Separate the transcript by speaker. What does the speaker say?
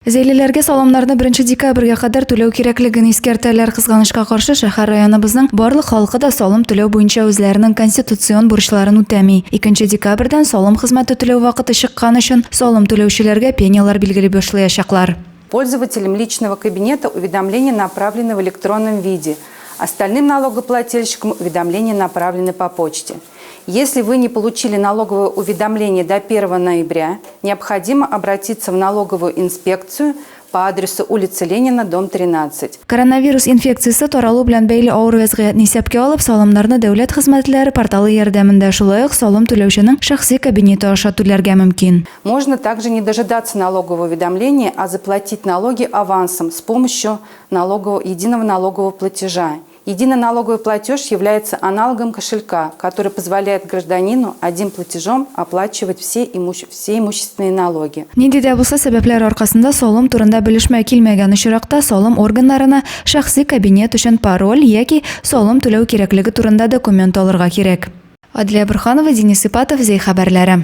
Speaker 1: Зәйлеләргә салымнарны беренче декабрьгә кадәр түләү кирәклеген искәртәләр. Кызганычка каршы, шәһәр-районыбызның барлык халкы да салым түләү буенча үзләренең конституцион бурычларын үтәми. Икенче декабрьдән салым хезмәте түләү вакыты чыккан өчен салым түләүчеләргә пенялар билгели башлаячаклар.
Speaker 2: Пользователям личного кабинета уведомления направлены в электронном виде. Остальным налогоплательщикам уведомления направлены по почте. Если вы не получили налоговое уведомление до 1 ноября, необходимо обратиться в налоговую инспекцию по адресу улица Ленина, дом 13.
Speaker 1: Коронавирус инфекциясе таралу белән бәйле авыр вәзгыятьне исәпкә алып, салымнарны дәүләт хезмәтләре порталы ярдәмендә, шулай ук салым түләүченең шәхси кабинеты аша түләргә мөмкин.
Speaker 2: Можно также не дожидаться налогового уведомления, а заплатить налоги авансом с помощью налогового, единого налогового платежа. Единый налоговый платеж является аналогом кошелька, который позволяет гражданину одним платежом оплачивать все, имуще, все имущественные налоги.
Speaker 1: Нинди дә булса сәбәпләр аркасында салым турында белешмә килмәгән очракта салым органнарына шәхси кабинет өчен пароль яки салым түләү кирәклеге турында документ алырга кирәк. Адлия Борһанова, Денис Ипатов, Зәй хәбәрләре.